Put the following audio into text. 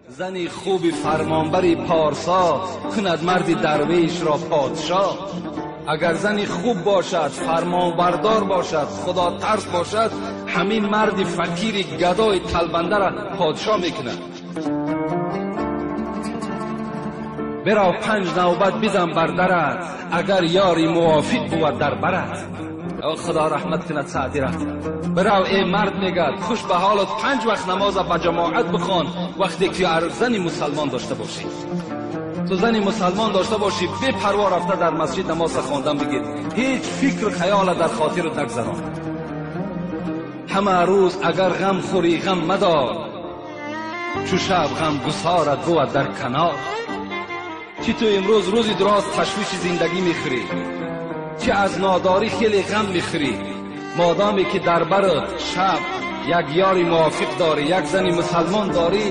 Зани хуби фармонбари порсо кунад марди дарвешро подшоҳ. Агар зани хуб бошад, фармонбардор бошад, худотарс бошад, ҳамин марди фақири гадои талбандаро подшоҳ мекунад. Бирав панҷ навбат бизан бар дарат, агар ёри мувофиқ бувад дар барат. Худо раҳмат кунад Саъдиро. Бирав эй мард, мегӯяд, хуш ба ҳолат, панҷ вақт намоза ба ҷамоат бихон, вақте ки зани мусалмон дошта бошӣ. Ту зани мусалмон дошта бошӣ, бепарво рафта дар масҷид намоза хондан бигир, ҳеҷ фикру хаёла дар хотират нагзарон. Ҳама рӯз агар ғам хӯрӣ, ғам мадор, чу шаб ғам гусорат бувад дар канор. Чӣ ту имрӯз рӯзи дуроз ташвиши зиндагӣ мехӯрӣ, чӣ аз нодорӣ хеле ғам мехӯрӣ, модоме ки дар барат шаб як ёри мувофиқ дорӣ, як зани мусалмон дорӣ.